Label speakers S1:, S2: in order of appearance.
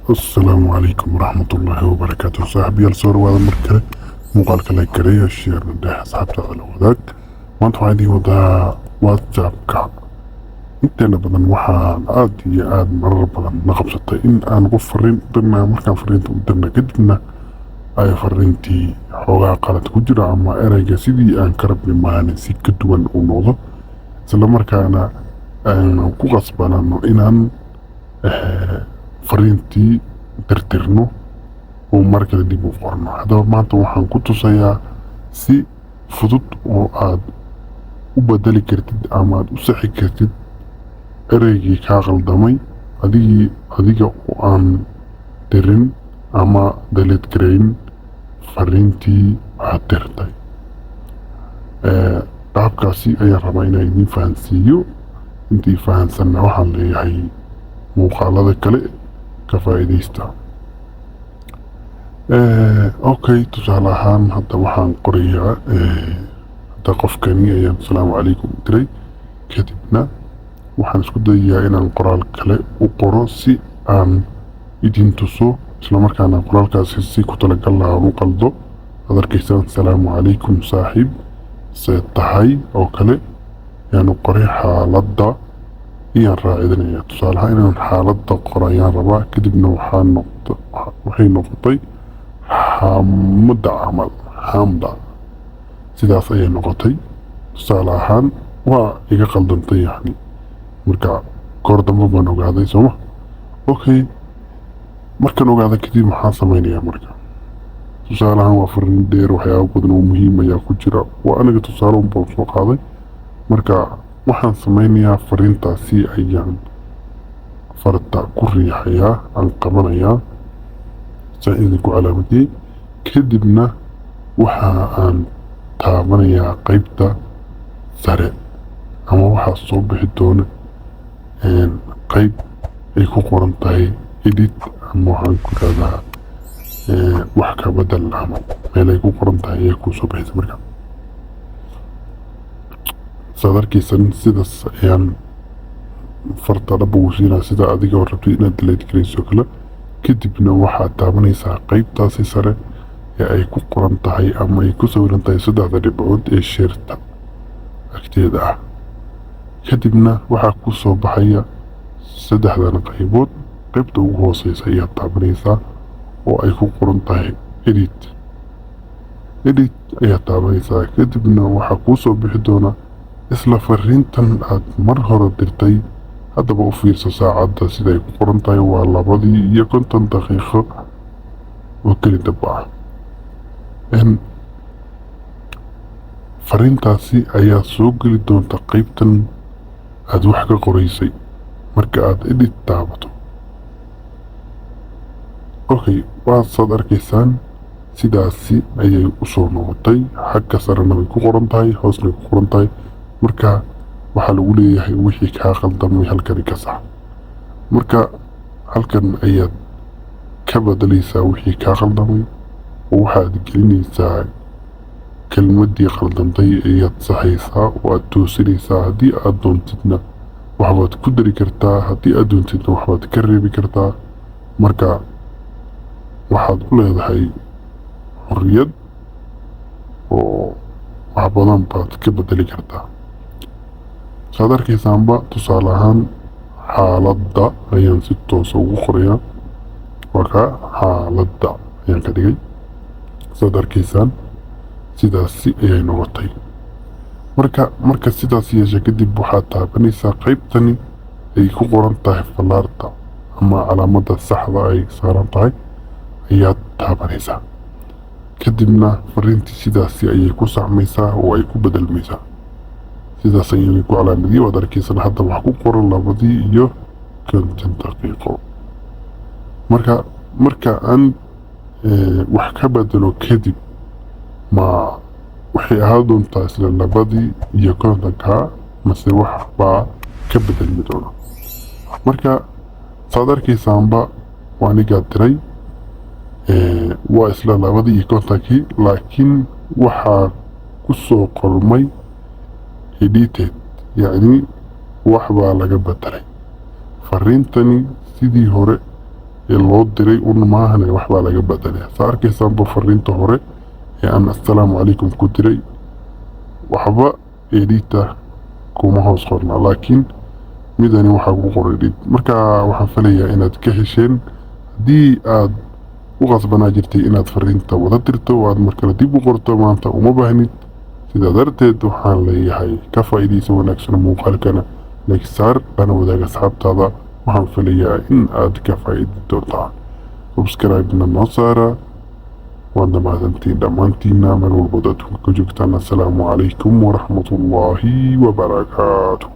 S1: Asalaamu calaykum waraxmatullaahi wabarakaatu. Saaxiibayaal, soo dhawaada mar kale. Muuqaalka la gareeyo, share dhex, asxaabtaada la wadaag. Maanta waxaan idiin wadaa WhatsAppka. Inteena badan waxaan aad iyo aad marar badan la qabsatay in aan qof fariin u dirna. Markaan fariinta u dirna kadibna ay fariintii xoogaa qalad ku jiro ama ereyga sidii aan ka rabnay maalin si ka duwan uu noqdo, isla markaana aan ku qasbanano inaan fariintii tirtirno oo mar kale dib u qorno. Haddaba maanta waxaan ku tusayaa si fudud oo aad u bedeli kartid ama aad u sixi kartid ereygii kaa qaldamay adiga oo aan tirin ama delete garayn fariintii aad dirtay. Qaabkaasi ayaan rabaa inaan idiin fahansiiyo. Intii fahansanna waxaan leeyahay muuqaalada kale ka faa'iidaysta. Okay, tusaale ahaan hadda waxaan qorayaa, hadda qofkani ayaan "asalaamu calaykum" diray. Kadibna waxaan isku dayayaa inaan qoraal kale u qoro si aan idin tuso, islamarkaana qoraalkaasi si ku talagal ah aan u qaldo. Aad arkaysaan "salaamu calaykum saaxiib, see tahay" oo kale ayaanu qoray. Xaaladda ayaan raacidinaya. Tusaale ahaan inaan xaaladda qoro ayaan rabaa. Kadibna waxay noqotay xamda camal, xamda sidaas ayay noqotay. Tusaale ahaan waa iga qaldantay, yani marka goor dambe baan ogaaday, sooma? Okay, markaan ogaada kadib maxaan samaynayaa? Marka tusaale ahaan waa fariin dheer, waxyaabo badan oo muhiim ayaa ku jira. Waa aniga tusaale un baan soo qaaday. Marka waxaan sameynayaa, fariintaasi ayaan farta ku riixayaa, aan qabanayaa saan idinku calaamadiyey. Kadibna waxa aan taabanayaa qeybta sare ama waxaa soo bixi doona qeyb ay ku qoran tahay edit ama waxaan ku irahdaa wax ka bedel camal. Meel ay ku qoran tahay ayaa kuu soo bixaysa. Marka saad arkaysan, sidaas ayaan farta dhab ugu siinaa, sida adiga oo rabtid inaad delete garayso kale. Kadibna waxaad taabanaysaa qeybtaasi sare ee ay ku qoran tahay ama ay ku sawiran tahay saddexda dhibcood ee share-ta agteeda ah. Kadibna waxaa ku soo baxaya saddexdan qaybood. Qaybta ugu hooseysa ayaad taabanaysaa oo ay ku qoran tahay edit. Edit ayaad taabanaysaa. Kadibna waxaa kuu soo bixi doona isla fariintan aad mar hore dirtay. Haddaba u fiirso saacadda siday ku qoran tahay, waa 2:50 oo keli daba ah. Fariintaasi ayaa soo geli doonta qeybtan aad wax ka qoraysay marka aad edit taabato. Okay, waasaad arkaysaan, sidaasi ayay usoo noqotay. Xagga sarena way ku qoran tahay, hoosna way ku qoran tahay. Marka waxaa lagu leeyahay wixii kaa qaldamay halkani ka sax. Marka halkan ayaad ka bedelaysaa wixii kaa qaldamay oo waxaad gelinaysaa kelmadii qaldantay ayaad saxaysaa oo aad toosinaysaa. Haddii aad doontidna waxbaad ku dari kartaa, haddii aad doontidna waxbaad ka reebi kartaa. Marka waxaad u leedahay xorriyad oo wax badan baad ka bedeli kartaa. Saad arkaysaanba, tusaale ahaan xaaladda ayaan si toosa ugu qorayaa. Waa kaa, xaaladda ayaan ka dhigay. Saad arkaysaan, sidaasi ayay noqotay. Marka sidaas yeesha kadib, waxaad taabanaysaa qaybtani ay ku qoran tahay fallaarta ama calaamadda saxda ay saaran tahay ayaad taabanaysaa. Kadibna fariintii sidaasi ayay ku saxmaysaa oo ay ku bedelmaysaa. Sidaas ayay ku calaamadiyey. Waad arkaysaan, hadda wax ku qoran 2:50. Marka aan wax ka bedelo kadib, ma waxay ahaan doontaa isla 2:50-ka mase wax baa ka bedelmi doona? Marka saad arkaysaanba, waa anigaa diray, waa isla 2:50-kii, laakiin waxaa ku soo qormay edited, yacni wax baa laga bedelay fariintani sidii hore. Ee loo diray un maahane, waxbaa laga bedelay. Saa arkaysaanba, fariinta hore ee aan "assalaamu calaykum" ku diray waxba edit ah kuma hoos qorna, laakiin midani waxaa ku qoray edit. Marka waxaan filayaa inaad ka hesheen. Haddii aad u qasbanaa jirtay inaad fariinta wada dirto oo aad mar kale dib u qorto, maanta uma baahnid. Sidaa darteed waxaan leeyahay ka faa'iidaysa wanaagsan. Muuqaalkana like saar, lana wadaag asxaabtaada. Waxaan filayaa in aad ka faa'iidi doontaan. Subscribe-na noo saara. Waadna mahadsantiin dhammaantiina meel walbood adduunka ka joogtaan. Assalaamu calaykum waraxmatullaahi wabarakaatu.